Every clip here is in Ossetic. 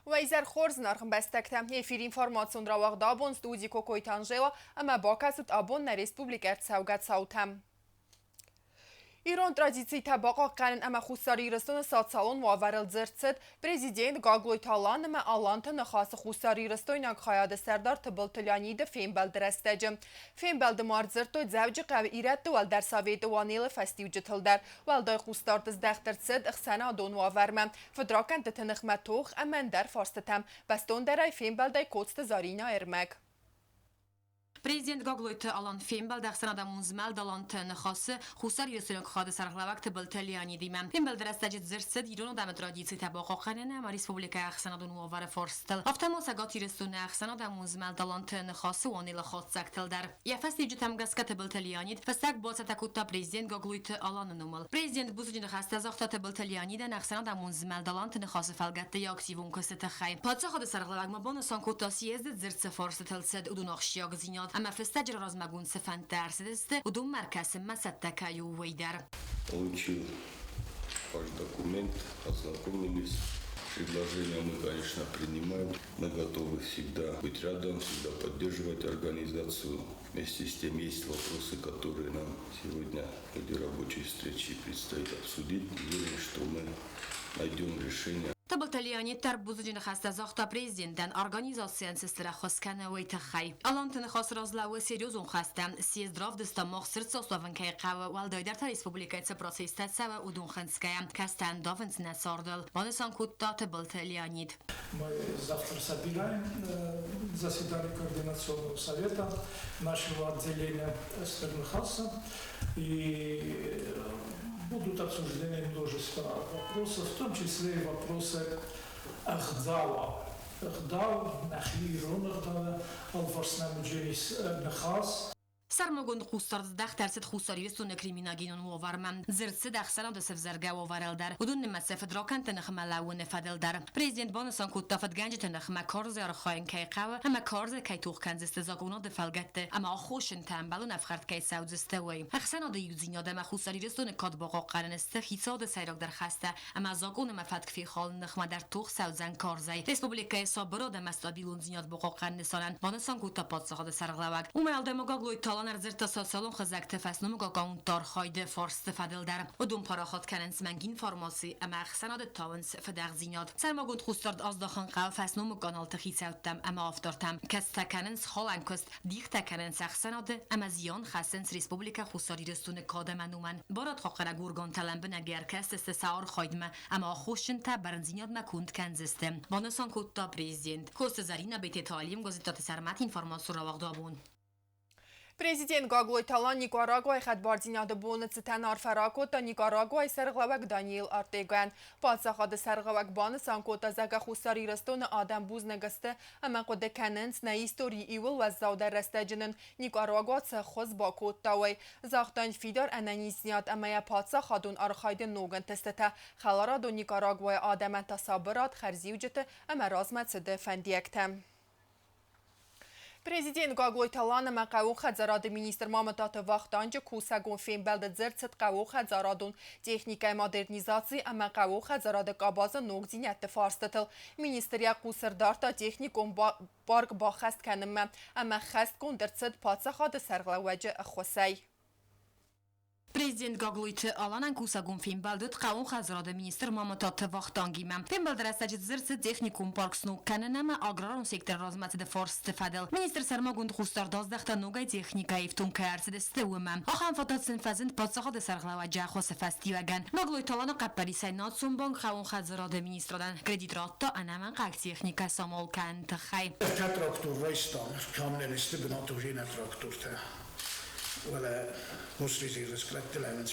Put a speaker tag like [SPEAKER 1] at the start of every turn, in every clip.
[SPEAKER 1] Уӕ изӕр хорз, зынаргъ ӕмбӕстӕгтӕ! Эфир информацион рауагъд абон студи Кокойты Анжела ӕмӕ бакӕсут абон нӕ республикӕ ӕрцӕугӕ цаутӕм. Ирон традицитӕ бахъахъхъӕнын ӕмӕ Хуссар Ирыстоны социалон уавӕрыл дзырд цыд президент Гаглойты Алан ӕмӕ Аланты Ныхасы хуссарирыстойнаг хайады сӕрдар Тыбылты Леониды фембӕлды рӕстӕджы. Фембӕлды ма ӕрдзырдтой Дзӕуджыхъӕуы ирӕтты уӕлдӕр советы уанелы фӕстиуджытыл дӕр. Уӕлдай хъусдард здӕхт ӕрцыд ӕхсӕнадон уавӕрмӕ, фыдракӕндтыты ныхмӕ тох ӕмӕ ӕндӕр фарстытӕм. Бӕстондӕрӕй фембӕлдӕй Коцты Заринӕ ӕрмӕг.
[SPEAKER 2] Президент Гаглойты Алан фембӕлд ӕхсӕнадӕмон змӕлд Аланты Ныхасы Хуссар Ирыстоны хъӕды сӕргълӕууӕг Тыбылты Леонидимӕ. Фембӕлды рӕстӕджы дзырд цыд ирон адӕмы традицитӕ бахъахъхъӕнын ӕмӕ республикӕйы ӕхсӕнадон уавӕры фарстыл. Афтӕ ма Цӕгат Ирыстоны ӕхсӕнадӕмон змӕлд Аланты Ныхасы уанелы хатдзӕгтыл дӕр. Йӕ фӕстиуджытӕм гӕсгӕ Тыбылты Леонид фӕстаг бацӕттӕ кодта президент Гаглойты Аланы номыл. Президент бузныджы ныхӕстӕ загъта Тыбылты Леонидӕн ӕхсӕнадӕмон змӕлд Аланты Ныхасы фӕлгӕтты йӕ активон куысты тыххӕй. Паддзахады сӕргълӕууӕг ма банысан кодта съезды дзырд цы фарстытыл цыд, уыдон ахсджиагдзинад ӕмӕ фыстӕджы размӕгонд цы фӕндтӕ ӕрцыдысты, уыдонмӕ ӕркӕсынмӕ цӕттӕ кӕй у, уый дӕр.
[SPEAKER 3] Получил ваш документ, ознакомились. Предложения мы, конечно, принимаем. Мы готовы всегда быть рядом, всегда поддерживать организацию. Вместе с тем есть вопросы, которые нам сегодня в ходе рабочей встречи предстоит обсудить. Уверен, что мы найдем решение.
[SPEAKER 2] Тыбылты Леонид дӕр бузныджы ныхӕстӕ загъта президентӕн организацийӕн цы стыр ӕххуыс кӕны, уый тыххӕй. Аланты ныхас разлӕууы серьезон хӕстӕ. Съезд равдыста, мах цырд кӕй хъӕуы, уӕлдайдӕр та республикӕйы цы процесстӕ цӕуы, уыдон хынцгӕйӕ, кӕцытӕ ӕндавынц нӕ цардыл, банысан кодта Тыбылты Леонид.
[SPEAKER 4] Мы завтра собираем заседание Координационного совета нашего отделения Стыр Ныхаса. И будут обсуждены множество вопросов, в том числе и вопросы ӕгъдауа. Ӕгъдау, нӕхи ирон ӕгъдауы алыварс нӕм уыдзӕнис ныхас.
[SPEAKER 2] Сӕрмагонд хъусдард здӕхт ӕрцыд Хуссар Ирыстоны криминогенон уавӕрмӕ. Дзырд цыд ӕхсӕнады сӕвзӕргӕ уавӕрыл дӕр, уыдон нымӕцы фыдракӕндты ныхмӕ лӕууыны фӕдыл дӕр. Президент банысан кодта, фыдгӕнджыты ныхмӕ карзӕй архайын кӕй хъӕуы ӕмӕ карзӕй кӕй тох кӕндзысты закъонады фӕлгӕтты ӕмӕ аххосджынтӕ ӕмбӕлон ӕфхӕрд кӕй цӕудзысты, уый. Ӕхсӕнады иудзинад ӕмӕ Хуссар Ирыстоны кад бахъахъхъӕныны сты хицауады сӕйрагдӕр хӕстӕ ӕмӕ закъон ӕмӕ фӕтк фехалыны ныхмӕ дӕр тох цӕудзӕн карзӕй. Республикӕйы сабырад ӕмӕ стабилондзинад бахъахъхъӕныны нысанӕн банысан кодта паддзахады сӕргълӕууӕг. Уымӕй уӕлдай Гаглойты Талан ӕрдзырдта социалон хызӕгты фӕсномыг аккаунтты архайды фарсты фӕдыл дӕр. Уыдон парахат кӕнынц мӕнг информаци ӕмӕ ӕхсӕнады тауынц фыдӕхдзинад. Сӕрмагонд хъусдард аздахын хъӕуы фӕсномыг каналты хицӕуттӕм ӕмӕ автортӕм, кӕцытӕ кӕнынц халӕн куыст, дихтӕ кӕнынц ӕхсӕнады ӕмӕ зиан хӕссынц Республикӕ Хуссар Ирыстоны кад ӕмӕ номӕн. Барадхъахъхъӕнӕг органтӕ лӕмбынӕг ӕркӕсдзысты сӕ архайдмӕ ӕмӕ аххосджынтӕ бӕрндзинадмӕ конд кӕндзысты, банысан кодта президент. Коцты Заринӕ, Бететы Алим, Гуырдзыттаты Сӕрмӕт информацион рауагъды абон.
[SPEAKER 1] Президент Гаглойты Алан Никарагуайы хӕдбардзинады боны цытӕн арфӕ ракодта Никарагуайы сӕргълӕууӕг Даниэл Ортегӕн. Паддзахады сӕргълӕууӕг банысан кодта, зӕгъгӕ, Хуссар Ирыстоны адӕм бузныг сты ӕмӕ хъуыды кӕнынц, нӕ историйы иууыл уӕззаудӕр рӕстӕджы нын Никарагуа цы ӕххуыс бакодта, уый. Загъта йын фидар ӕнӕниздзинад ӕмӕ йӕ паддзахадон архайды ног ӕнтыстытӕ, хӕларадон Никарагуайы адӕмӕн та сабырад, хӕрзиуджыты ӕмӕ размӕцыды фӕндиӕгтӕ. Президент Гаглойты Алан ӕмӕ хъӕууон хӕдзарады министр Мамытаты Вахтанджы кусӕгон фембӕлды дзырд цыд хъӕууонхӕдзарадон техникӕйы модернизаци ӕмӕ хъӕууон хӕдзарады къабазы ногдзинӕдты фарстытыл. Министр йӕ хъус ӕрдардта техникон парк баххӕст кӕнынмӕ ӕмӕ хӕстгонд ӕрцыд паддзахады сӕргълӕууӕджы ӕххуысӕй.
[SPEAKER 2] Президент Гаглойты Аланӕн кусӕгон фембӕлд уыд хъӕууон хӕдзарады министр Мамытаты Вахтангимӕ. Фембӕлды рӕстӕджы дзырд цыд техникон парк сног кӕнын ӕмӕ аграрон секторы размӕцыды фарсты фӕдыл. Министр сӕрмагонд хъусдард аздӕхта ногӕй техникӕйы ифтонг кӕй ӕрцыдысты, уымӕ. Ахӕм фадат сын фӕзынд паддзахады сӕргълӕууӕджы ӕххуысы фӕстиуӕгӕн. Гаглойты Аланы хъӕппӕрисӕй Национ банк хъӕууон хӕдзарады министрадӕн кредит радта ӕнӕмӕнгхъӕуӕг техникӕ самал кӕныны тыххӕй.
[SPEAKER 5] Ӕртӕ трактор райстам, кӕм нӕ сты бынатыл трактортӕ. Уӕлӕ Госрезервы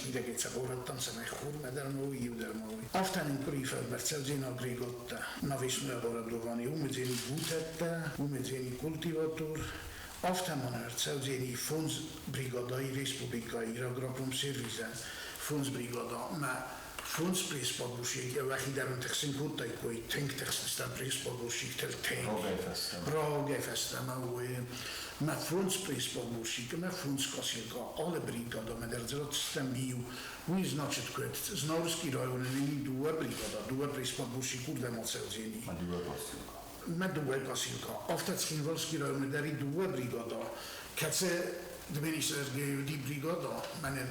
[SPEAKER 5] мидӕгӕй цӕгъорӕдтам, цӕмӕй хурмӕ дӕр ма уой, иу дӕр ма уой. Афтӕ нын къуырийы фӕлбӕрц цӕудзӕн агрегаттӕ. Навесной оборудование, уымӕдзӕни бутӕттӕ, уымӕдзӕни культиватор, афтӕ ма ӕрцӕудзӕни фондз бригадӕйы республикӕйы Ирагропромсервизӕн фондз бригадӕ. Фондз пресс-подушек уӕхи дӕр тыхсын кодтаиккой, тынг тыхстыстӕм пресс-подушектыл, тынг. Рагӕй фӕстӕмӕ. Мӕ фондз пресс-подушек, мӕ фондз косилка, алы бригадамӕ дӕр ратдзыстӕм иу. Уый значит куыд? Знаурский районы нын дыууӕ бригада, дыууӕ пресс-подушек уырдӕм ацӕудзӕни. Мӕ дыууӕ косилка. Афтӕ Цхинвалский районы дӕр и дыууӕ бригада, кӕцы Дменисы уыди бригада, мӕнӕн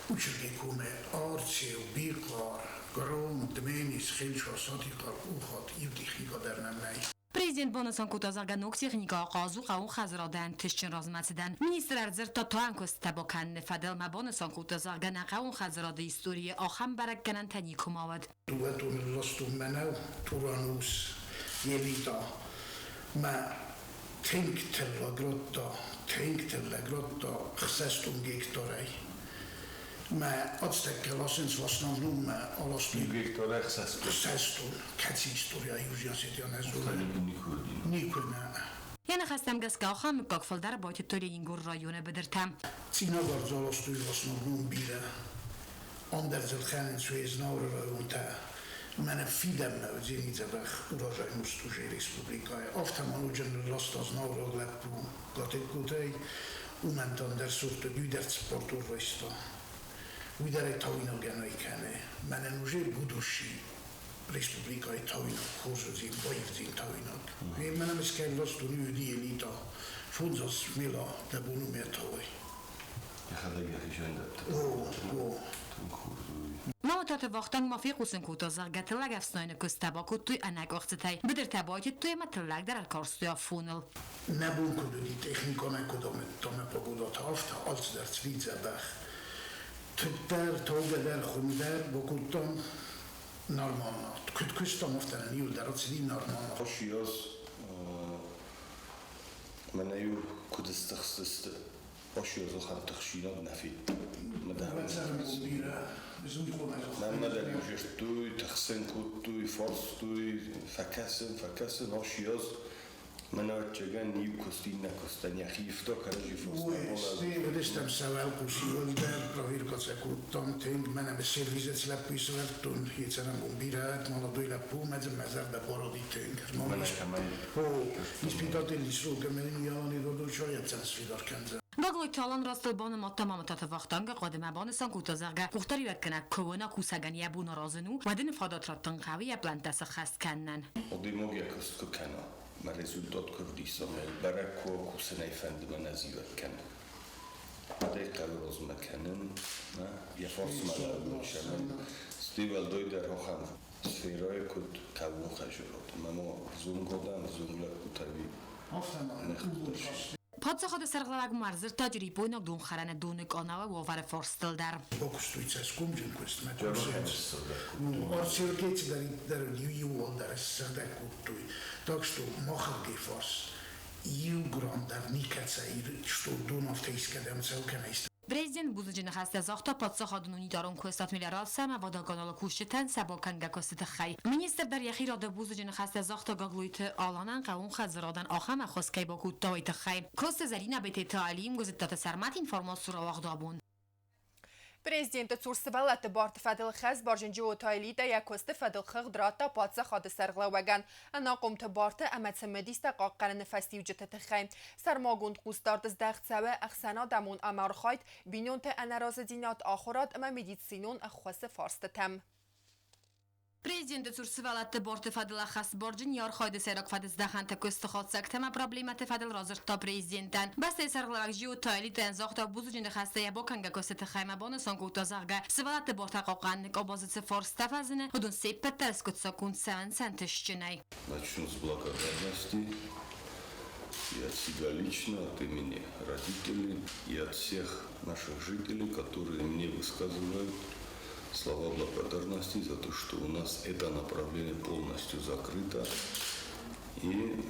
[SPEAKER 5] Учырги коме, Арцеу, Бихъар, Гром, Дменис, Хелчуа, Сатихъар, Къухат, иу техника дӕр нӕм нӕй.
[SPEAKER 2] Президент банысан кодта, зӕгъгӕ, ног техникӕ ахъаз у хъӕууон хӕдзарадӕн ӕнтыстджын размӕцыдӕн. Министр ӕрдзырдта тауӕн куыстытӕ бакӕныны фӕдыл ӕмӕ банысан кодта, зӕгъгӕ, нӕ хъӕууон хӕдзарады историйы ахӕм бӕрӕггӕнӕнтӕ никуыма уыд.
[SPEAKER 5] Дыууӕ тонны ластон мӕнӕу, Туранус, Елита. Мӕ тынг тыллӕг радта, тынг тыллӕг радта 600 гектарӕй. Мӕ ацтӕккӕ ласынц в основном мӕ аластой.
[SPEAKER 3] Иу гектарӕй 600?
[SPEAKER 5] 600. Кӕцы история Южный Осетия нӕ зоны? Никуы нӕ.
[SPEAKER 2] Йӕ ныхӕстӕм гӕсгӕ ахӕм мыггаг фылдӕр байтыдтой Ленингоры районы быдыртӕм.
[SPEAKER 5] Цъинагар дзы аластой в основном бирӕ. Ам дӕр дзы ӕлхӕнынц уе Знауыры районтӕ. Мӕнӕ фидӕнмӕ уыдзӕни дзӕбӕх урожай уже республикӕйы. Афтӕ ма ноджы нылласта знауыраг лӕппу Гатыгкотӕй. Уымӕн та ӕндӕр сорты уый дӕр 40 тур райста. Уый дӕр ӕй тауинагӕн ӕй кӕны. Мӕнӕн уже будущий республикӕйы тауинаг хорз уыдзӕн, баивдзӕн тауинаг. Мӕнӕ скӕй ластон уыди элита. Фондзас мела дӕ бон у мӕ тауай.
[SPEAKER 3] Йӕхӕдӕг йӕхи сӕндӕтты.
[SPEAKER 5] О, о.
[SPEAKER 3] Тынг хорз уый.
[SPEAKER 2] Мамытаты Вахтанг ма фехъусын кодта, зӕгъгӕ, тыллӕг ӕфснайыны куысттӕ бакодтой ӕнӕкъуыхцытӕй. Быдыртӕ байтыдтой ӕмӕ тыллӕг дӕр ӕркарстой афоныл.
[SPEAKER 5] Нӕ бон куыд уыди, техниконӕй куыд амыдта мӕ погодӕтӕ, афтӕ алцыдӕр цыди дзӕбӕх. Тыд дӕр, таугӕ дӕр, хуым дӕр бакодтам нормально. Куыд куыстам, афтӕ нын иуылдӕр ацыди нормально.
[SPEAKER 3] Ошиоз мӕнӕ-иу куыд стыхстысты, ошиоз ахӕм тыхсинаг нӕ федтон. Мӕнмӕ дӕр иу зӕгътой, тыхсын кодтой, фарстой, фӕкӕсын, фӕкӕсын, ошиоз мӕнӕ ӕвӕццӕгӕн иу куыст иннӕ куыстӕн йӕхи ивта, кӕрӕдзи фарста.
[SPEAKER 5] Уыдыстӕм сӕ уӕлхъус иуылдӕр, проверка сӕ кодтам тынг. Мӕнӕ сервизец лӕппуйы сӕвӕрдтон, йе цӕрӕнбон бирӕ, молодой лӕппу, мӕ дзы мӕ зӕрдӕ баради тынг.
[SPEAKER 3] Мӕнӕ кӕмӕй?
[SPEAKER 5] О, испытательный срок ӕмӕ йын Алан Эдуардович йӕ сфидар кӕндзӕн.
[SPEAKER 2] Гаглойты Алан растыл банымадта Мамытаты Вахтангы хъуыды ӕмӕ банысан кодта, зӕгъгӕ, къухдариуӕггӕнӕг куы уына кусӕгӕн йӕ бон аразын у, уӕд ын фадат раттын хъӕуы йӕ плӕнттӕ сӕххӕст кӕнынӕн.
[SPEAKER 3] Адӕймаг йӕ куыст куы кӕна, мӕ результат куы ӕвдиса, мӕ бӕрӕг куы уа, кусын ӕй фӕнды, мӕ нӕ зивӕг кӕны. Уӕд ӕй хъӕуы размӕ кӕнын, йӕ фарсмӕ лӕууын, сӕмӕн. Стӕй уӕлдайдӕр ахӕм сферӕйы, куыд хъӕууон хӕдзарад. Мӕ ма взонг адӕм, взонг лӕппутӕ уый не
[SPEAKER 2] Паддзахады сӕргълӕууӕг ма ӕрдзырдта Джерипойнаг донхӕрӕны доны къанауы уавӕры фарстыл дӕр.
[SPEAKER 5] Бакуыстой цӕсгомджын куыст, мӕ кусынц. Арцеуы цыдӕриддӕр иууылдӕр ссыгъдӕг кодтой. Так что махырдыгӕй фарс иу грамм дӕр никӕцӕй, что дон афтӕ искӕдӕм цӕуы кӕнӕ исты.
[SPEAKER 2] Президент бузныджы ныхӕстӕ загъта паддзахадон унитарон куыстуат Мелиораци ӕмӕ Водоканалы кусджытӕн сӕ бакӕнгӕ куысты тыххӕй. Министр дӕр йӕхи рады бузныджы ныхӕстӕ загъта Гаглойты Аланӕн, хъӕууон хӕдзарадӕн ахӕм ӕххуыс кӕй бакодта, уый тыххӕй. Коцты Зӕринӕ, Бететы Алим, Гуызыттаты Сӕрмӕт, информацион рауагъд «Абон».
[SPEAKER 1] Президенты цур сывӕллӕтты барты фӕдыл хӕсбарджын Джиоты Аэлитӕ йӕ куысты фӕдыл хыгъд радта паддзахады сӕргълӕууӕгӕн ӕнахъомты барты ӕмӕ цымыдистӕ хъахъхъӕныны фӕстиуджыты тыххӕй. Сӕрмагонд хъусдард здӕхт цӕуы ӕхсӕнадӕмон ӕмархайд, бинонты ӕнӕразыдзинад, ахуырад ӕмӕ медицинон ӕххуысы фарстытӕм.
[SPEAKER 2] Президенты цур сывӕллӕтты барты фӕдыл ӕххӕстбарджын йӕ архайды сӕйраг фӕдыздӕхӕнты куысты хатдзӕгтӕ ӕмӕ проблемӕты фӕдыл радзырдта президентӕн. Бӕстӕйы сӕргълӕууӕг Джиоты Аэлитӕйӕн загъта бузныджы ныхӕстӕ йӕ бакӕнгӕ куысты тыххӕй ӕмӕ банысан кодта, зӕгъгӕ, сывӕллӕтты бартӕ хъахъхъӕныны къабазы цы фарстытӕ фӕзыны, уыдон се ппӕт дӕр скъуыддзаггонд цӕуынц ӕнтыстджынӕй.
[SPEAKER 3] Начну с благодарности и от себя лично, от имени родителей и от всех наших жителей, которые мне высказывают слова благодарности за то, что у нас это направление полностью закрыто. И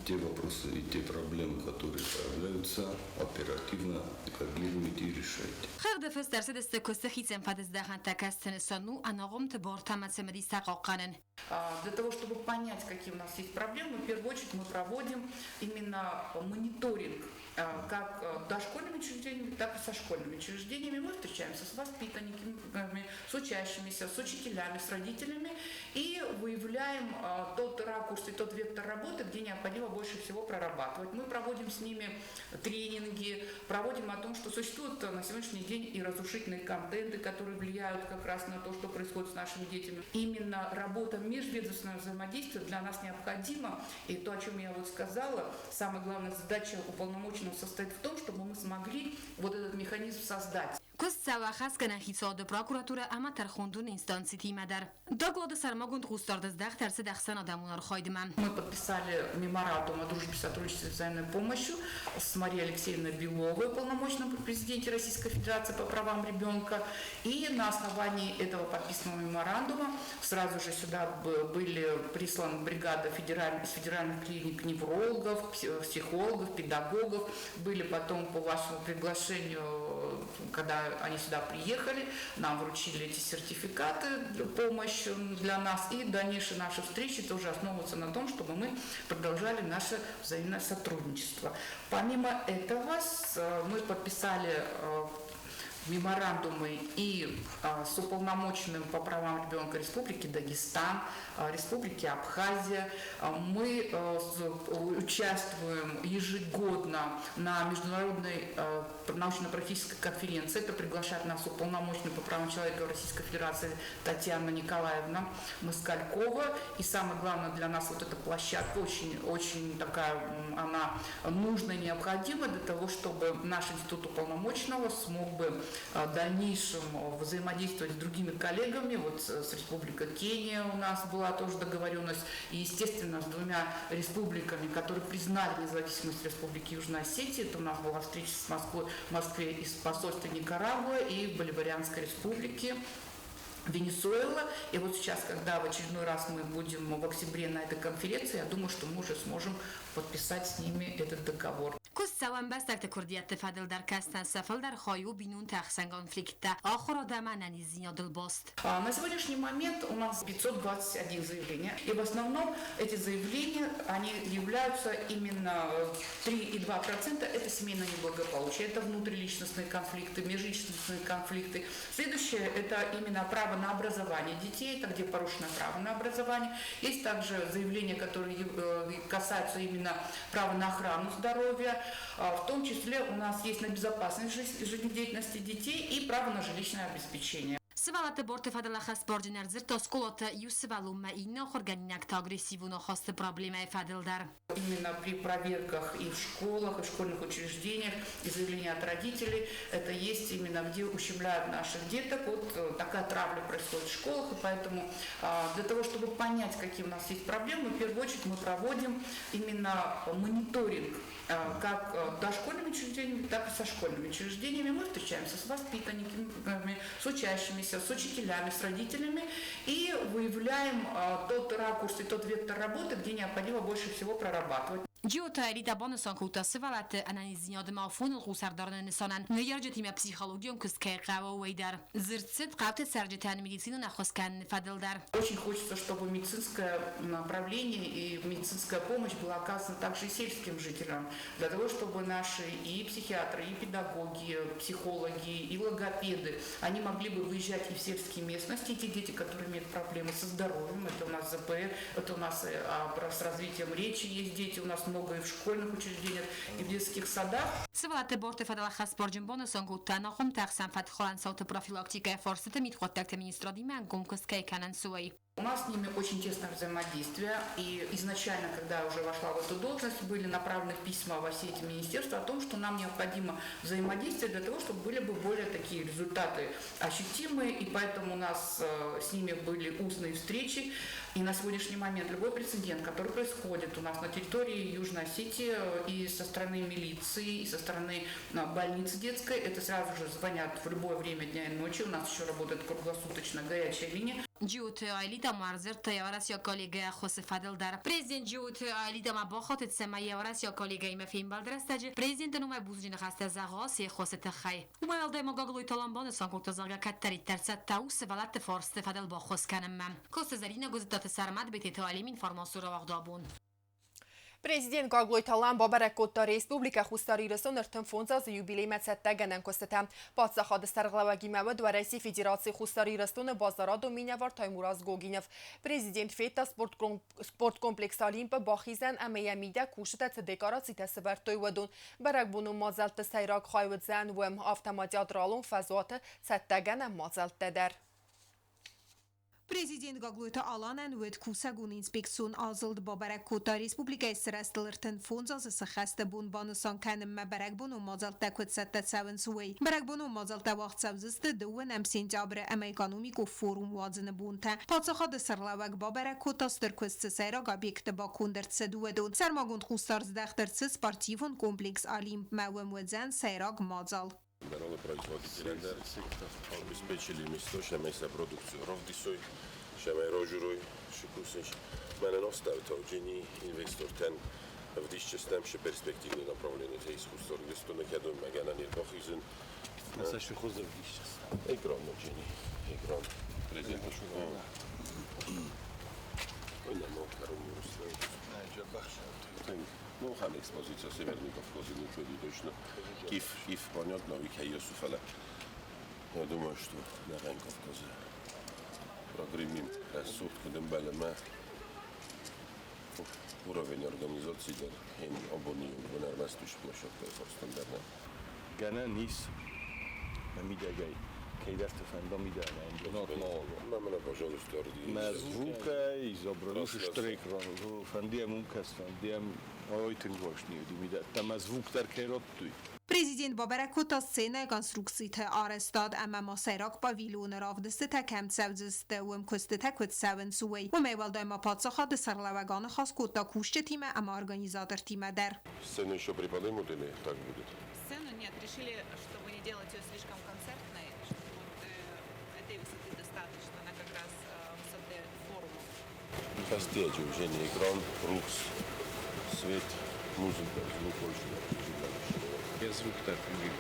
[SPEAKER 3] те вопросы и те проблемы, которые появляются, оперативно реагируете и решаете.
[SPEAKER 2] Хыгъды Доклады фыст ӕрцыдысты куысты хицӕн фӕдыздӕхӕнтӕ, кӕцыты нысан у ӕнахъомты бартӕ ӕмӕ цымыдистӕ хъахъхъӕнын.
[SPEAKER 6] Для того, чтобы понять, какие у нас есть проблемы, в первую очередь мы проводим именно мониторинг как дошкольными учреждениями, так и со школьными учреждениями. Мы встречаемся с воспитанниками, с учащимися, с учителями, с родителями и выявляем тот ракурс и тот вектор работы, где необходимо больше всего прорабатывать. Мы проводим с ними тренинги, проводим о том, что существуют на сегодняшний день и разрушительные контенты, которые влияют как раз на то, что происходит с нашими детьми. Именно работа межведомственного взаимодействия для нас необходима. И то, о чем я вот сказала, самая главная задача уполномоченного состоит в том, чтобы мы смогли вот этот механизм создать.
[SPEAKER 2] Куыст цӕуы ӕххӕстгӕнӕн хицауады, прокуратурӕ ӕмӕ тӕрхондоны инстанцитимӕ дӕр. Доклады сӕрмагонд хъусдард здӕхт ӕрцыд ӕхсӕнадӕмон архайдмӕ.
[SPEAKER 6] Мы подписали меморандум о дружбе, сотрудничестве и взаимной помощи с Марией Алексеевной Беловой, уполномоченным при президенте Российской Федерации по правам ребенка. И на основании этого подписанного меморандума сразу же сюда были присланы бригада из федеральных клиник неврологов, психологов, педагогов. Были потом по вашему приглашению, когда они сюда приехали, нам вручили эти сертификаты, помощь для нас. И дальнейшие наши встречи тоже основываются на том, чтобы мы продолжали наше взаимное сотрудничество. Помимо этого, мы подписали меморандумы и с уполномоченным по правам ребенка Республики Дагестан, Республики Абхазия. Мы участвуем ежегодно на международной научно-практической конференции. Это приглашает нас уполномоченный по правам человека Российской Федерации Татьяна Николаевна Москалькова. И самое главное для нас вот эта площадка очень, очень такая, она нужна и необходима для того, чтобы наш институт уполномоченного смог бы в дальнейшем взаимодействовать с другими коллегами. Вот с Республикой Кения у нас была тоже договоренность. И, естественно, с двумя республиками, которые признали независимость Республики Южная Осетия. Это у нас была встреча с Москвой, в Москве из посольства Никарагуа и Боливарианской республики. Венесуэла. И вот сейчас, когда в очередной раз мы будем в октябре на этой конференции, я думаю, что мы уже сможем подписать с ними этот договор.
[SPEAKER 2] Куыст цӕуы ӕмбӕстӕгты куырдиӕтты фӕдыл дӕр, кӕцытӕн сӕ фылдӕр хай у бинонты ӕхсӕн конфликттӕ, ахуырад ӕмӕ ӕнӕниздзинадыл баст.
[SPEAKER 6] На сегодняшний момент у нас 521 заявление. И в основном эти заявления, они являются именно 3,2% это семейное неблагополучие, это внутриличностные конфликты, межличностные конфликты. Следующее это именно право на образование детей, это где порушено право на образование. Есть также заявления, которые касаются именно права на охрану здоровья. В том числе у нас есть на безопасность жизнедеятельности детей и право на жилищное обеспечение.
[SPEAKER 2] Сывӕллӕтты барты фӕдыл ӕххӕстбарджын ӕрдзырдта скъолаты иу сывӕллонмӕ иннӕ ахуыргӕнинӕгты агрессивон ахасты проблемӕйы фӕдыл дӕр.
[SPEAKER 6] Именно при проверках и в школах, и в школьных учреждениях, и заявления от родителей, это есть именно где ущемляют наших деток. Вот такая травля происходит в школах, и поэтому для того, чтобы понять, какие у нас есть проблемы, в первую очередь мы проводим именно мониторинг как дошкольными учреждениями, так и со школьными учреждениями. Мы встречаемся с воспитанниками, с учащимися, с учителями, с родителями и выявляем тот ракурс и тот вектор работы, где необходимо больше всего прорабатывать.
[SPEAKER 2] Джиоты Аэлитӕ банысан кодта сывӕллӕтты ӕнӕниздзинадмӕ афоныл хъус ӕрдарыны нысанӕн ныййарджытимӕ психологион куыст кӕй хъӕуы, уый дӕр. Дзырд цыд хъӕуты цӕрджытӕн медицинон ӕххуыс кӕныны фӕдыл дӕр.
[SPEAKER 6] Очень хочется, чтобы медицинское направление и медицинская помощь была оказана также и сельским жителям, для того, чтобы наши и психиатры, и педагоги, психологи, и логопеды, они могли бы выезжать и в сельские местности, и те дети, которые имеют проблемы со здоровьем, это у нас ЗПР, это у нас с развитием речи есть дети, у нас много и в школьных учреждениях, и в детских садах.
[SPEAKER 2] Сывӕллӕтты барты фӕдыл ӕххӕстбарджын банысан кодта, ӕнахъомты ӕхсӕн фӕткхалӕн цауты профилактикӕйы фарстыты мидхъуыддӕгты министрадимӕ ӕнгом куыст кӕй кӕнынц, уый.
[SPEAKER 6] У нас с ними очень тесное взаимодействие, и изначально, когда я уже вошла в эту должность, были направлены письма во все эти министерства о том, что нам необходимо взаимодействие для того, чтобы были бы более такие результаты ощутимые, и поэтому у нас с ними были устные встречи, и на сегодняшний момент любой прецедент, который происходит у нас на территории Южной Осетии и со стороны милиции, и со стороны больницы детской, это сразу же звонят в любое время дня и ночи, у нас еще работает круглосуточно горячая линия.
[SPEAKER 2] Джиоты Аэлита ма ӕрдзырдта йӕ уӕрӕсейаг коллегӕйы ӕххуысы фӕдыл дӕр. Президент Джиоты Аэлита ма бахатыд, цӕмӕй йӕ уӕрӕсейаг коллегӕимӕ фембӕлды рӕстӕджы президенты номӕй бузныджы ныхӕстӕ зӕгъа се ххуысы тыххӕй. Уымӕй уӕлдай ма Гаглойты Алан банысан кодта, зӕгъгӕ, кӕддӕриддӕр цӕттӕ у сывӕллӕтты фарсты фӕдыл баххуыс кӕнынмӕ. Коцты Зӕринӕ, Гуызыдтаты Сӕрмӕт, Бететы Алим, информацион рауагъды абон.
[SPEAKER 1] Президент Гаглойты Алан бабӕрӕг кодта Республикӕ Хуссар Ирыстон 35 азы юбилеймӕ цӕттӕгӕнӕн куыстытӕ. Паддзахады сӕргълӕууӕгимӕ уыд Уӕрӕсейы Федерацийы Хуссар Ирыстоны базарадон минӕвар Таймураз Гогинов. Президент федта спорткомплекс Олимп-ы бахизӕн ӕмӕ йӕ мидӕг кусджытӕ цы декорацитӕ сӕвӕрдтой, уыдон. Бӕрӕгбонон мадзӕлтты сӕйраг хай уыдзӕн уым, афтӕ ма театралон фӕзуаты цӕттӕгӕнӕн мадзӕлттӕ дӕр.
[SPEAKER 7] Президент Гаглойты Аланӕн уӕд кусӕгон инспекцион азылд бабӕрӕг кодта республикӕйы сырӕзтыл 35 азы сыххӕсты бон банысан кӕнынмӕ бӕрӕгбонон мадзӕлттӕ куыд цӕттӕ цӕуынц, уый. Бӕрӕгбонон мадзӕлттӕ уагъд цӕудзысты 2-ӕм сентябры ӕмӕ экономикон форум уадзыны бонтӕ. Паддзахады сӕргълӕууӕг бабӕрӕг кодта стыр куыст цы сӕйраг объекты баконд ӕрцыд, уыдон. Сӕрмагонд хъусдард здӕхт ӕрцыд спортивон комплекс Олимп-мӕ, уым уыдзӕн сӕйраг мадзал.
[SPEAKER 8] Народопроизводителя обеспечили место, шамай продукцию ровдисой, шамай рожурой, шикусиш. Менен оставить инвестортен вдисчестем ше перспективные направления те искусство Ирыстоны кӕдон мӕгӕнӕн ирбахизын. Экран джини, экран. Президент. Ну, хан экспозиция Северный Кавказ, ничего точно. Киф, киф, понятно, Викай Юсуфала. Я думаю, что на Кавказе прогремим рӕсугъд куыд ӕмбӕлы мӕ уровень организации дӕр ин абони ӕрмӕст площадкӕйы фарстӕн дӕр нӕ.
[SPEAKER 3] Гӕнӕн ис мӕ мидӕгӕй кӕйдӕрты фӕнда мидӕмӕ бынат ма уа.
[SPEAKER 8] Мӕ пожалуйста,
[SPEAKER 3] Мӕ звукӕй изображу стыр экран, фӕнды йӕм уым кӕс, фӕнды йӕм ай тынг важный уыди мидӕгтӕ мӕ звук дӕр кӕй радтой.
[SPEAKER 7] Президент бабӕрӕг кодта сценӕйы конструкциты арӕзтад ӕмӕ ма сӕйраг павильоны равдыстытӕ кӕм цӕудзысты, уым куыстытӕ куыд цӕуынц, уый. Уымӕй уӕлдай ма паддзахады сӕргълӕууӕг аныхас кодта кусджытимӕ ӕмӕ организатортимӕ дӕр.
[SPEAKER 8] Сцену еще приподнимут или так будет?
[SPEAKER 9] Сцену нет, решили, чтобы не делать ее слишком концертной, чтобы вот этой высоты достаточно, она как раз высоты форума.
[SPEAKER 8] Фӕстиӕджы уже не экран, рухс, свет, музыка, звук очень.
[SPEAKER 10] Звук дӕр тынг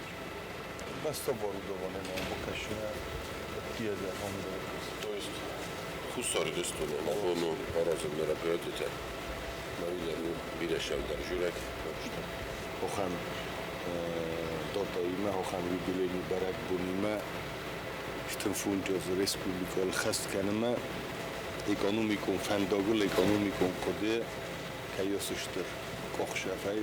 [SPEAKER 3] Beszabadulva nem a tiéd
[SPEAKER 8] То есть Хуссар Ирыстоны абон у аразӕм мероприятиетӕ. Мӕ у бирӕ сӕлдӕр жюрӕг.
[SPEAKER 3] Ахӕм датаимӕ, ахӕм юбилейный бӕрӕгбонимӕ 35 азы республикӕйыл хӕст кӕнынмӕ экономикон фӕндагыл, экономикон хъуыды кӕй стыр къахсӕфӕй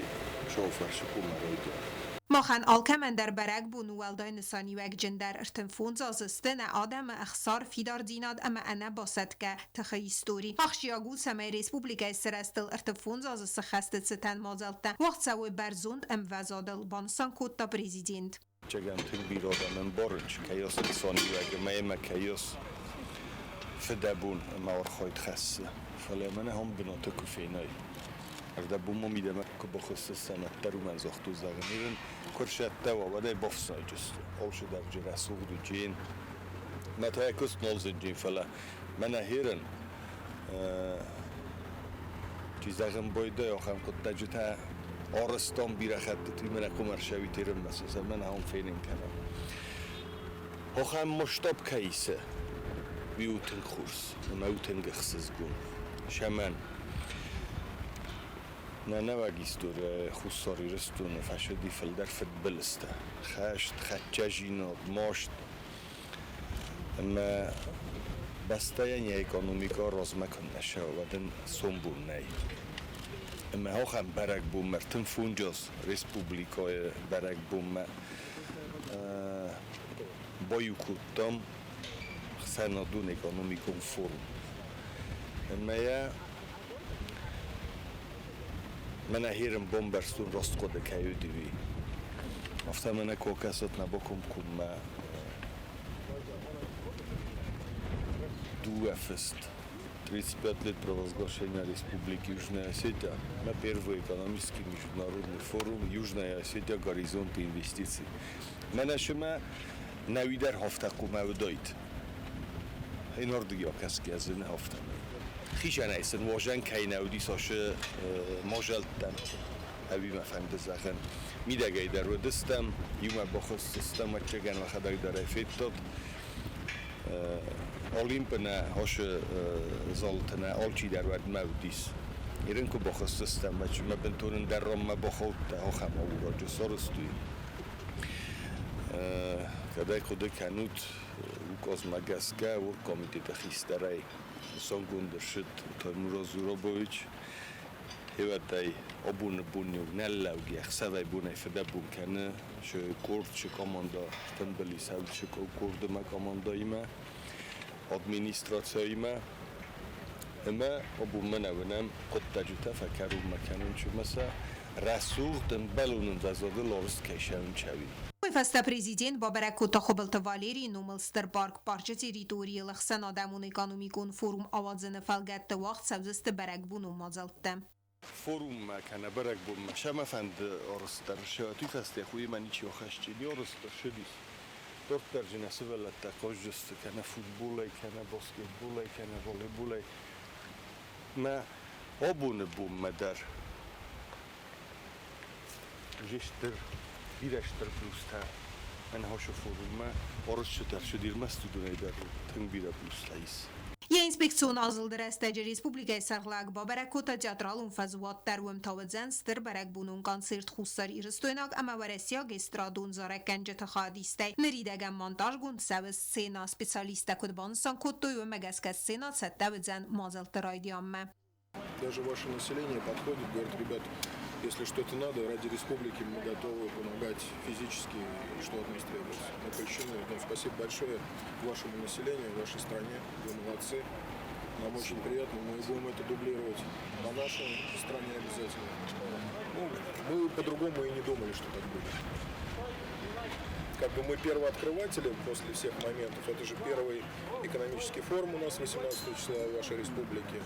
[SPEAKER 3] шофӕрсы коммӕ райдиан.
[SPEAKER 7] Махӕн алкӕмӕн дӕр бӕрӕгбон у уӕлдай нысаниуӕгджындӕр 35 азы сты нӕ адӕмы ӕхсар, фидардзинад ӕмӕ ӕнӕбасӕтгӕ тыхы истори. Ахсджиаг у, цӕмӕй республикӕйы сырӕзтыл 35 азы сыххӕсты цытӕн мадзӕлттӕ уагъд цӕуой бӕрзонд ӕмвӕзадыл, банысан кодта президент.
[SPEAKER 3] Чегем тынг бирӕ адӕм ӕмбарынц, кӕй ацы нысаниуӕг ӕмӕ ӕмӕ кӕй ас фыдӕбон ӕмӕ архайд хӕссы. Фӕлӕ мӕнӕ ам бынаты куы фенай. Ӕрдӕбон ма мидӕмӕ куы бахызты сӕнӕттӕр уымӕн загътой, зӕгъын, ирын куы рсӕттӕ уа, уӕд ӕй бафснайджысты. Алчидӕр джы рӕсугъд у джен. Мӕ та йӕ куыст нал зынджын, фӕлӕ мӕнӕ херын чи зӕгъын байдайа ахӕм хъуыддаджытӕ арӕзтам бирӕ хӕттыты, мӕнӕ коммершӕуи терынмӕ сӕ мӕнӕ ам фенын кӕнӕм. Ахӕм масштаб кӕй исы, уый у тынг хорз ӕмӕ у тынг ӕхсызгон. Сӕмӕн нӕ нӕуӕг история Хуссар Ирыстоны фӕсыди фылдӕр фыдбылызтӕ. Хӕст, хӕдджӕзинад, маст ӕмӕ бӕстӕйӕн йӕ экономикӕ размӕ куыннӕ цӕуа, уӕд ын сомбон нӕй. Ӕмӕ ахӕм бӕрӕгбонмӕ 35 аз республикӕйы бӕрӕгбонмӕ баиу кодтам ӕхсӕнадон экономикон форум. Ӕмӕ йӕ мӕнӕ херын бамбӕрстон раст хъуыды кӕй уыди, уый. Афтӕ мӕнӕ куы акӕсат нӕ бакомкоммӕ дыууӕ фыст. 35 лет провозглашения Республики Южная Осетия на первый экономический международный форум Южная Осетия горизонты инвестиций. Мӕнӕ шымӕ нӕуидӕр хафтӕ хъумӕ уыдаид.
[SPEAKER 8] Иннӕрдыгӕй акӕсгӕ зыны афтӕмӕй. Хизӕнӕй сын уазӕн кӕй нӕ уыдис ацы мадзӕлттӕм, ӕви мӕ фӕнды зӕгъын, мидӕгӕй дӕр уыдыстӕм, иумӕ бахуыссыдыстӕм, ӕвӕццӕгӕн уӕхӕдӕг дӕр ӕй федтат. Олимпы нӕ ацы залты нӕ алчидӕр уӕдмӕ уыдис. Ирын куы бахуыссыдыстӕм, уӕд мӕ бынтон ӕндӕр ранмӕ бахаудта, ахӕм аурӕджы сарӕзтой. Кӕд ӕй хъуыды кӕнут, указмӕ гӕсгӕ оргкомитеты хистӕрӕй нысангонд ӕрцыд Таймураз Зурабович. Хевӕдтӕй абоны бон-иу нӕ лӕугӕ ӕхсӕвӕй-бонӕй фыдӕбон кӕны шы къорд, шы командӕ тымбыл ис шы къордимӕ командӕимӕ, администрацияимӕ. Ӕмӕ абон мӕнӕ уынӕм хъуыддаджытӕ фӕкӕронмӕ кӕнын чумӕ сӕ рӕсугъд ӕмбӕлон ӕмвӕзадыл арызт кӕй сӕуынчӕуи.
[SPEAKER 7] Уый фӕстӕ президент бабӕрӕг кодта Хуыбылты Валерийы номыл стыр парк парчы территорийыл ӕхсӕнадӕмон экономикон форум ауадзыны фӕлгӕтты уагъд цӕудзысты бӕрӕгбонон мадзӕлттӕ.
[SPEAKER 8] Форуммӕ кӕнӕ бӕрӕгбонмӕ сӕмӕ фӕнды арызтдӕр сӕ фӕсте хуимӕ ничи ахӕсджын арызтдӕр сыдис. Дарддӕр нӕ сывӕллӕттӕ хъазджысты кӕнӕ футболӕй, кӕнӕ баскетболӕй, кӕнӕ волейболӕй. Мӕ абоны бонмӕ дӕр стыр, бирӕ стыр плюстӕ ӕнхъӕсы форуммӕ арызтытӕ сыдирмӕ студонӕй дӕр тынг бирӕ плюстӕ ис.
[SPEAKER 7] Йӕ инспекцион азылды рӕстӕджы республикӕйы сӕргълӕг бабӕрӕг кодта театралон фӕзуат дӕр. Уым та уыдзӕн стыр бӕрӕгбонон концерт хуссарирыстойнаг ӕмӕ уӕрӕсейаг эстрадон зарӕггӕнджыты хайадистӕй. Ныридӕгӕн монтажгонд цӕуы сценӕ. Специалисттӕ куыд банысан кодтой, уымӕ гӕсгӕ сценӕ цӕттӕ уыдзӕн мадзӕлтты райдианмӕ.
[SPEAKER 11] Даже ваше население подходит, говорит, ребят, если что-то надо, ради республики мы готовы помогать физически, что от нас требуется. Мы польщены. Ну, спасибо большое вашему населению, вашей стране. Вы молодцы. Нам очень приятно. Мы будем это дублировать на нашей стране обязательно. Ну, мы по-другому и не думали, что так будет. Как бы мы первооткрыватели после всех моментов. Это же первый экономический форум у нас 18 числа в вашей республике.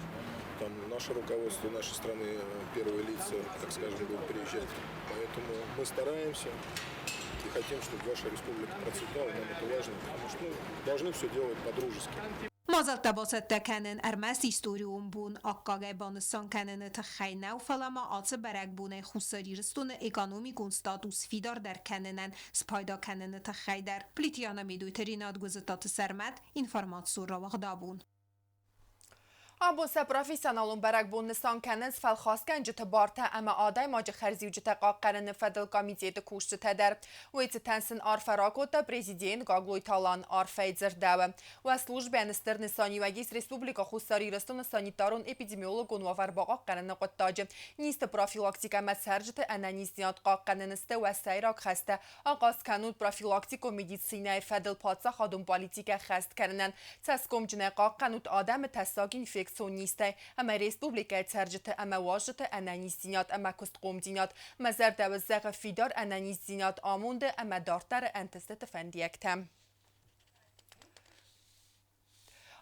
[SPEAKER 11] Там наше руководство нашей страны, первые лица, так скажем, будут приезжать. Поэтому мы стараемся и хотим, чтобы ваша республика процветала. Нам это важно, потому что, ну, должны все делать по-дружески.
[SPEAKER 7] Мадзӕлттӕ бацӕттӕ кӕнын ӕрмӕст историон бон аккагӕй банысан кӕныны тыххӕй нӕу, фӕлӕ ма ацы бӕрӕгбонӕй Хуссар Ирыстоны экономикон статус фидардӕр кӕнынӕн спайда кӕныны тыххӕй дӕр. Плиты Яна, Медойты Ренат, Гуызытаты Сӕрмӕт, информацион рауагъд «Абон».
[SPEAKER 1] Абон сӕ профессионалон бӕрӕгбон нысан кӕнынц фӕлхасгӕнджыты бартӕ ӕмӕ адӕймаджы хӕрзиуджытӕ хъахъхъӕныны фӕдыл комитеты кусджытӕ дӕр. Уый цытӕн сын арфӕ ракодта президент Гаглойты Алан. Арфӕйы дзырдӕуы: Уӕ службӕйӕн стыр нысаниуӕг ис Республикӕ Хуссар Ирыстоны санитарон-эпидемиологон уавӕр бахъахъхъӕныны хъуыддаджы. Низты профилактикӕ ӕмӕ цӕрджыты ӕнӕниздзинад хъахъхъӕныны сты уӕ сӕйраг хӕстӕ. Ахъаз кӕнут профилактикон медицинӕйы фӕдыл паддзахадон политикӕ ӕххӕст кӕнынӕн. Цӕсгомджынӕй хъахъхъӕнут адӕмы тӕссаг инфекцион низтӕй ӕмӕ республикӕйы цӕрджыты ӕмӕ уазджыты ӕнӕниздзинад ӕмӕ куыстхъомдзинад. Мӕ зӕрдӕ уӕ зӕгъы фидар ӕнӕниздзинад, амонды ӕмӕ дарддӕры ӕнтыстыты фӕндиӕгтӕ.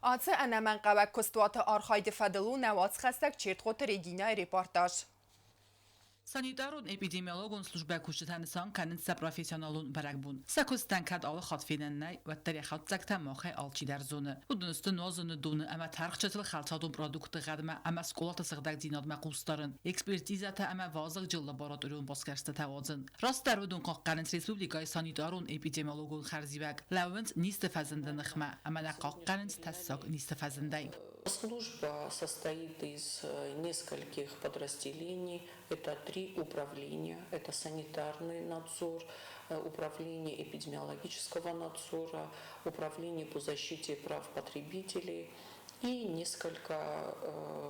[SPEAKER 1] Ацы ӕнӕмӕнгхъӕуӕг куыстуаты архайды фӕдыл у нӕ уацхӕссӕг Чертхъоты Регинӕйы репортаж.
[SPEAKER 12] Санитарон-эпидемиологон службӕ кусджытӕ нысан кӕнынц сӕ профессионалон бӕрӕгбон. Сӕ куыстӕн кӕд алы хатт фенӕн нӕй, уӕддӕр йӕ хатдзӕгтӕ махӕй алчидӕр зоны. Уыдон сты нуазыны доны ӕмӕ тӕрхджытыл хӕлцадон продуктты гъӕдмӕ ӕмӕ скъолаты сыгъдӕгдзинадмӕ хъусдарын, экспертизӕтӕ ӕмӕ вазыгджын лабораторион басгӕрстытӕ уадзын. Растдӕр уыдон хъахъхъӕнынц республикӕйы санитарон-эпидемиологон хӕрзиуӕг, лӕууынц низты фӕзынды ныхмӕ ӕмӕ нӕ хъахъхъӕнынц тӕссаг низты фӕзындӕй.
[SPEAKER 13] Служба состоит из нескольких подразделений. Это три управления. Это санитарный надзор, управление эпидемиологического надзора, управление по защите прав потребителей и несколько,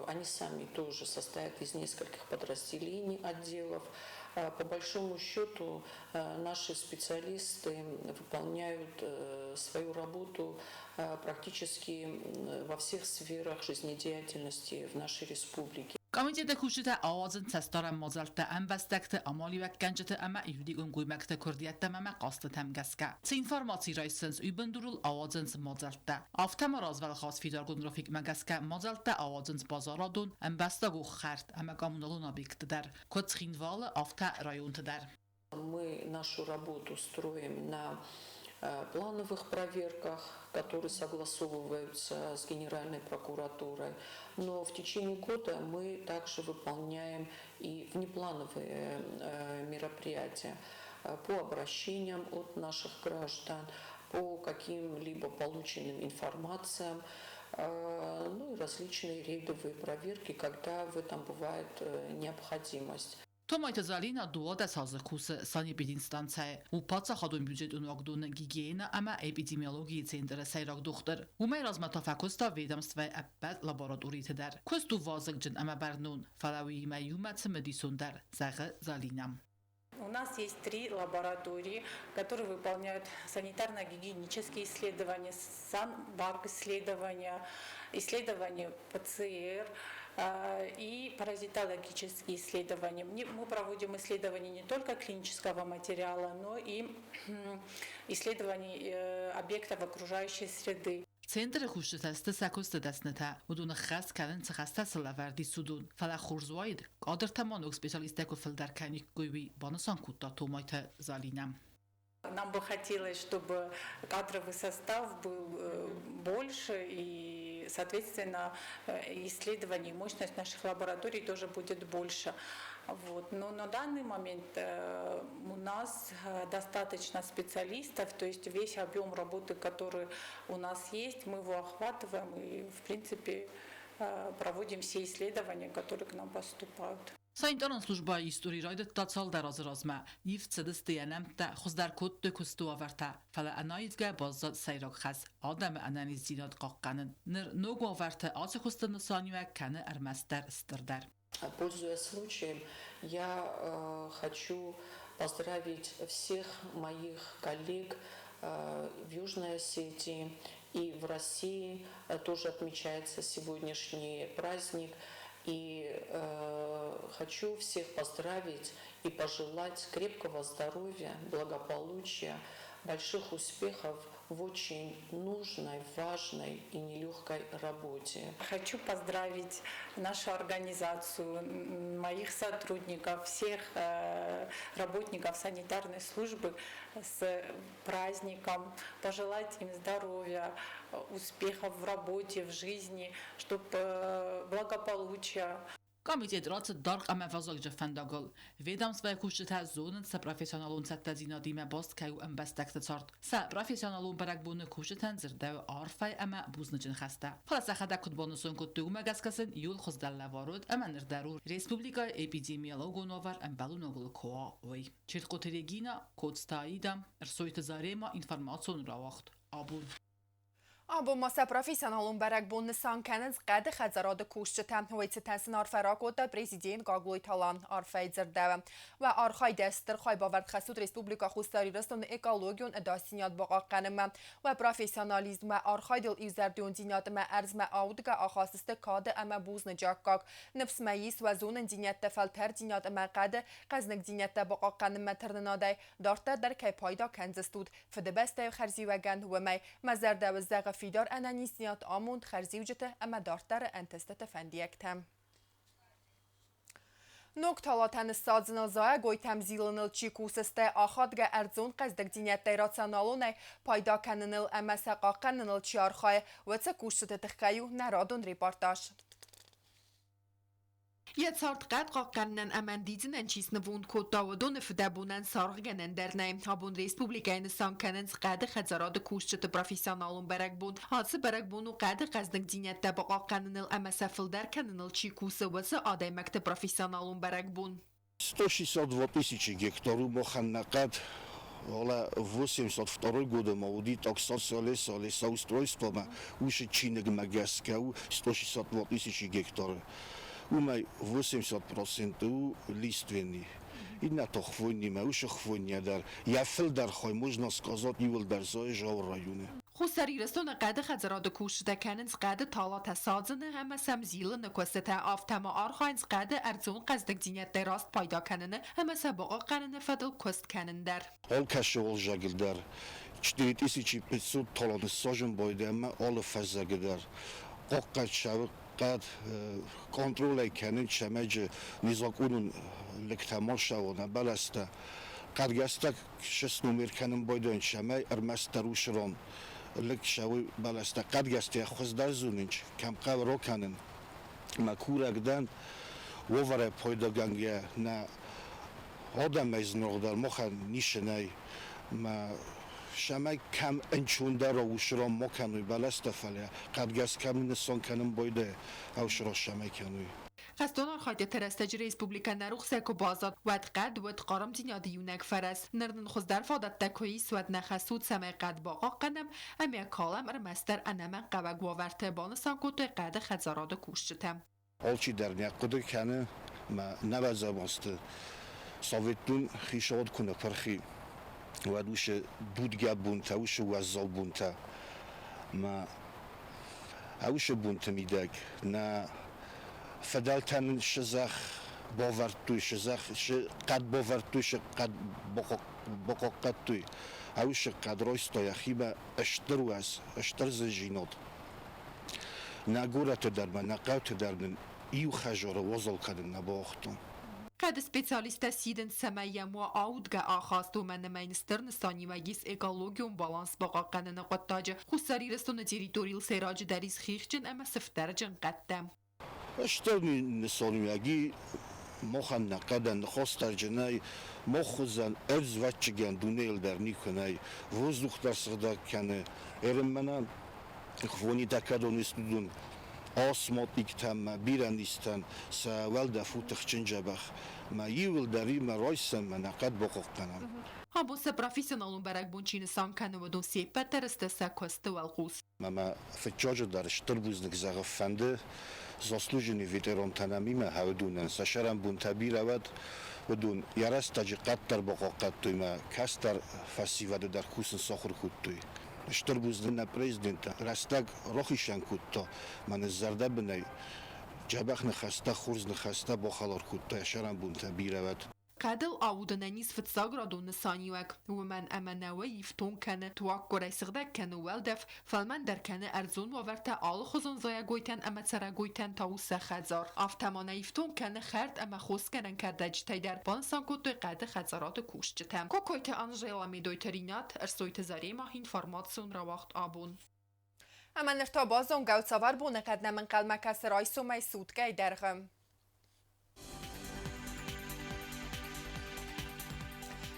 [SPEAKER 13] они сами тоже состоят из нескольких подразделений, отделов. По большому счету наши специалисты выполняют свою работу практически во всех сферах жизнедеятельности в нашей республике.
[SPEAKER 12] Комитеты кусджытӕ ауадзынц цӕстдарӕн мадзӕлттӕ ӕмбӕстӕгты, амалиуӕггӕнджыты ӕмӕ юридикон гоймӕгты куырдиӕттӕм ӕмӕ хъӕстытӕм гӕсгӕ. Цы информаци райсынц, уый бындурыл ауадзынц мадзӕлттӕ. Афтӕ ма развӕлгъау фидаргонд графикмӕ гӕсгӕ мадзӕлттӕ ауадзынц базарадон, ӕмбӕстагон хӕрд ӕмӕ коммуналон объектты дӕр, куыд Цхинвалы, афтӕ районты дӕр.
[SPEAKER 13] Мы нашу работу строим на плановых проверках, которые согласовываются с Генеральной прокуратурой. Но в течение года мы также выполняем и внеплановые мероприятия по обращениям от наших граждан, по каким-либо полученным информациям, ну и различные рейдовые проверки, когда в этом бывает необходимость.
[SPEAKER 12] Томайты Залина 12 азы кусы санэпидинстанцӕйы у паддзахадон бюджетон уагдоны гигиенӕ ӕмӕ эпидемиологийы центры сӕйраг дохтыр. Уымӕй размӕ та фӕкуыста ведомствӕйы ӕппӕт лабораториты дӕр. Куыст у вазыгджын ӕмӕ бӕрнон, фӕлӕ уыимӕ иумӕ цымыдисон дӕр, зӕгъы Залинӕ.
[SPEAKER 14] У нас есть три лаборатории, которые выполняют санитарно-гигиенические исследования, санбак-исследования, исследования ПЦР и паразитологические исследования. Мы проводим исследования не только клинического материала, но и исследований объектов окружающей среды.
[SPEAKER 12] Центры кусджытӕ сты сӕ куысты дӕснытӕ, уыдоны ххӕст кӕнынц цы хӕстӕ сыл ӕвӕрд ис, уыдон. Фӕлӕ хорз уаид, кадртӕ ма ног специалисттӕ куы фылдӕр кӕниккой, уый, банысан кодта Томайты Залинӕ.
[SPEAKER 14] Нам бы хотелось, чтобы кадровый состав был больше и, соответственно, исследований, мощность наших лабораторий тоже будет больше. Вот. Но на данный момент у нас достаточно специалистов, то есть весь объем работы, который у нас есть, мы его охватываем и, в принципе, проводим все исследования, которые к нам поступают.
[SPEAKER 12] Санитарон службӕйы истори райдыдта цалдӕр азы размӕ. Ивд цыдысты йӕ нӕмттӕ, хуыздӕр кодтой куысты уавӕртӕ, фӕлӕ ӕнаивгӕ баззад сӕйраг хӕс – адӕмы ӕнӕниздзинад хъахъхъӕнын. Ныр ног уавӕрты ацы куысты нысаниуӕг кӕны ӕрмӕстдӕр стырдӕр.
[SPEAKER 13] Пользуясь случаем, я хочу поздравить всех моих коллег в Южной Осетии и в России. Тоже отмечается сегодняшний праздник. И хочу всех поздравить и пожелать крепкого здоровья, благополучия, больших успехов в очень нужной, важной и нелегкой работе.
[SPEAKER 14] Хочу поздравить нашу организацию, моих сотрудников, всех работников санитарной службы с праздником, пожелать им здоровья, успехов в работе, в жизни, чтобы благополучия.
[SPEAKER 12] Комитет рацыд даргъ ӕмӕ вазыгджын фӕндагыл. Ведомствӕйы кусджытӕ зонынц сӕ профессионалон цӕттӕдзинадимӕ баст кӕй у ӕмбӕстӕгты цард. Сӕ профессионалон бӕрӕгбоны кусджытӕн дзырдӕуы арфӕйы ӕмӕ бузныджы ныхӕстӕ. Фӕлӕ сӕхӕдӕг куыд банысан кодтой, уымӕ гӕсгӕ сын иууыл хуыздӕр лӕвар уыд ӕмӕ ныр дӕр у республикӕйы эпидемиологон уавӕр ӕмбӕлоногыл куы уа, уый. Чертхъоты Регина, Коцты Аида, Ӕрсойты Зарема, информацион рауагъд Абон.
[SPEAKER 1] Абон ма сӕ профессионалон бӕрӕгбон нысан кӕнынц хъӕды хӕдзарады кусджытӕ. Уый цытӕн сын арфӕ ракодта президент Гаглойты Алан. Арфӕйы дзырдӕуы. Уӕ архайдӕй стыр хайбавӕрд хӕссут Республикӕ Хуссар Ирыстоны экологион ӕдасдзинад бахъахъхъӕнынмӕ. Уӕ профессионализм, уӕ архайдыл иузӕрдиондзинад ӕмӕ ӕрдзмӕ аудгӕ ахаст сты кады ӕмӕ бузныджы аккаг. Ныфс мӕ ис, уӕ зонындзинӕдтӕ, фӕлтӕрддзинад ӕмӕ хъӕды хъӕзныгдзинӕдтӕ бахъахъхъӕнынмӕ тырнынадӕй дарддӕр дӕр кӕй пайда кӕндзыстут Фыдыбӕстӕйы хӕрзиуӕгӕн, уымӕй мӕ зӕрдӕ зӕгъы фидар ӕнӕниздзинад, амонд, хӕрзиуджыты ӕмӕ дарддӕры ӕнтыстыты фӕндиӕгтӕ. Ног талатӕ ныссадзыныл зайӕгойтӕм зилыныл чи кусы, стӕй ахадгӕ ӕрдзон хъӕздыгдзинӕдтӕй рационалонӕй пайда кӕныныл ӕмӕ сӕ хъахъхъӕныныл чи архайы, уыцы кусджыты тыххӕй у нӕ радон репортаж. Йӕ цард хъӕд хъахъхъӕнынӕн ӕмӕ ӕндидзынӕн чи снывонд кодта, уыдоны фыдӕбонӕн саргъгӕнӕн дӕр нӕй. Абон республикӕйы нысан кӕнынц хъӕды хӕдзарады кусджыты профессионалон бӕрӕгбон. Ацы бӕрӕгбон у хъӕды хъӕздыгдзинӕдтӕ бахъахъхъӕныныл ӕмӕ сӕ фылдӕр кӕныныл чи кусы, уыцы адӕймӕгты профессионалон бӕрӕгбон.
[SPEAKER 15] 162 тысячи гектар у махӕн нӕ хъӕд. Фӕлӕ 82 годы ма уыди таксация леса, лесоустройствомӕ уыцы чиныгмӕ гӕсгӕ у 162 тысячи гектары. Уымӕй 80% у лиственный. Иннӕ та хвойнимӕ, уыцы хвойнийӕ дӕр йӕ фылдӕр хай, можно сказать, иууылдӕр зайы Зауы районы.
[SPEAKER 7] Хуссар Ирыстоны хъӕды хӕдзарады кусджытӕ кӕнынц хъӕды талатӕ садзыны ӕмӕ сӕм зилыны куыстытӕ, афтӕ ма архайынц хъӕды ӕрдзон хъӕздыгдзинӕдтӕй раст пайда кӕныны ӕмӕ сӕ бахъахъхъӕныны фӕдыл куыст кӕнын дӕр.
[SPEAKER 15] Алкӕцы уалдзӕгыл дӕр 4500 тала ныссадзын байдайы ӕмӕ алы фӕззӕгы дӕр хъахъхъӕд цӕуы хъӕд контролӕй кӕнын, цӕмӕй незаконон лыгтӕ ма ссӕуа нӕ бӕлӕстӕ. Хъӕдгӕстӕ сномер кӕнын байдайынц, цӕмӕй ӕрмӕстдӕр уыцы ран лыг цӕуы бӕлӕстӕ. Хъӕдгӕстӕ хуыздӕр зонынц, кӕм хъӕуы ракӕнын. Мӕ курӕг дӕн, уавӕрӕй пайдагӕнгӕ нӕ адӕмӕй зынаргъдӕр махӕн ницы нӕй. Мӕ цӕмӕй кӕм ӕнцондӕр у, уыцы ран ма кӕной бӕлӕстӕ, фӕлӕ хъӕдгӕс кӕм нысан кӕнын байдайы, уыцы ран цӕмӕй кӕной.
[SPEAKER 1] Хӕстон архайдтыты рӕстӕджы республикӕ нӕ рухсӕй куы баззад, уӕд хъӕд уыд хъармдзинады иунӕг фӕрӕз. Ныр нын хуыздӕр фадӕттӕ куы ис, уӕд нӕ хӕс у, цӕмӕй хъӕд бахъахъхъӕнӕм ӕмӕ калӕм ӕрмӕстдӕр ӕнӕмӕнгхъӕуӕг уавӕрты, банысан кодтой хъӕды хӕдзарады кусджытӕ.
[SPEAKER 15] Алчидӕр нӕ хъуыды кӕны мӕ нӕвӕдзӕм азты Советон хицауад куы ныппырх и, уӕд уыцы дудгӕ бонтӕ, уыцы уӕззау бонтӕ мӕ уыцы бонты мидӕг нӕ фыдӕлтӕ нын цы зӕхх бавӕрдтой, цы зӕхх, цы хъӕд бавӕрдтой, цы хъӕд бахъахъхъӕдтой, уыцы хъӕд райста йӕхимӕ стыр уӕз, стыр зындзинад. Нӕ горӕты дӕр ма, нӕ хъӕуты дӕр нын иу хӕдзары уазал кӕнын нӕ бауагътон.
[SPEAKER 1] Кӕд специалисттӕ сидынц, цӕмӕй йӕм уа аудгӕ ахаст, уымӕн ӕмӕ йын стыр нысаниуӕг ис экологион баланс бахъахъхъӕныны хъуыддаджы. Хуссар Ирыстоны территорийыл сӕйраджыдӕр ис хихджын ӕмӕ сыфтӕрджын хъӕдтӕ.
[SPEAKER 15] Стыр нысаниуӕг и махӕн нӕ хъӕдӕн хостӕрджынӕй, мах хуызӕн ӕрдзвӕтчыгӕн дунейыл дӕр никуы нӕй. Воздух дӕр сыгъдӕг кӕны. Ӕрыммӕнӕ хвонитӕ кӕдон ис, уыдон астматиктӕн мӕ бирӕ низтӕн сӕ уӕлдӕф у тыхджын дзӕбӕх. Мӕ иууылдӕр имӕ райсӕм мӕ нӕ хъӕд бахъахъхъӕнӕм.
[SPEAKER 1] Абон сӕ профессионалон бӕрӕгбон чи нысан кӕны, уыдон се ппӕт дӕр сты сӕ куысты уӕлхъус.
[SPEAKER 15] Мӕ мӕ фыццаджыдӕр стыр бузныг зӕгъы фӕнды заслуженный ветерантӕн ӕмӕ уыдонӕн сӕ сӕрӕнбонтӕ бирӕ уӕд. Уыдон йӕ рӕстӕджы къаддӕр бахъахъхъӕдтой мӕ кӕстӕр фӕсивӕды дӕр кусын сахуыр кодтой. Стыр бузныг нӕ президенттӕ рӕстӕг рахицӕн кодта, мӕнӕ зӕрдӕбынӕй дзӕбӕх ныхӕстӕ, хорз ныхӕстӕ бахӕлар кодта, йӕ сӕрӕнбонтӕ бирӕ уӕд.
[SPEAKER 1] Хъӕдыл аудынӕн ис фыццаградон нысаниуӕг, уымӕн ӕмӕ нӕуӕй ифтонг кӕны, туаггуырӕй сыгъдӕг кӕны уӕлдӕф, фӕлмӕндӕр кӕны ӕрдзон уавӕртӕ алыхуызон зайӕгойтӕн ӕмӕ цӕрӕгойтӕн та у сӕ хӕдзар. Афтӕ ма нӕ ифтонг кӕны хӕрд ӕмӕ хосгӕнӕн кӕрдӕджытӕй дӕр, банысан кодтой хъӕды хӕдзарады кусджытӕ. Кокойты Анжела, Медойты Ринат, Ӕрсойты Зарема, информацион рауагъд «Абон». Ӕмӕ ныр та базонгӕ цавӕр боныхъӕд нӕм ӕнхъӕлмӕ кӕсы райсомӕй суткӕйы дӕргъы.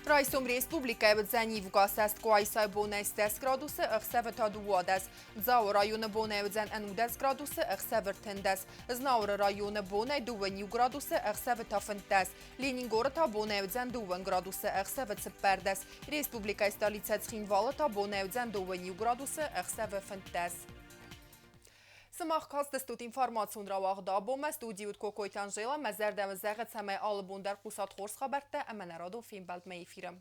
[SPEAKER 1] Райсом республикӕйы уыдзӕн ивгӕ цӕсткъуайсайы бонӕй 10 градусы, ӕхсӕвы та 12. Дзауы районы бонӕй уыдзӕн 11 градусы, ӕхсӕвы 13. Знауыры районы бонӕй 2 градусы, ӕхсӕвы та 15. Ленингоры та бонӕй уыдзӕн 2 градусы, ӕхсӕвы 14. Республикӕйы столицӕ Цхинвалы та бонӕй уыдзӕн 2 градусы, ӕхсӕвы 15. Сымах кастыстут информацион рауагъд «Абонмӕ», студийы уыд Кокойты Анжела. Мӕ зӕрдӕ уын зӕгъы, цӕмӕй алы бон дӕр хъусат хорз хабӕрттӕ ӕмӕ нӕ радон фембӕлдмӕ эфиры.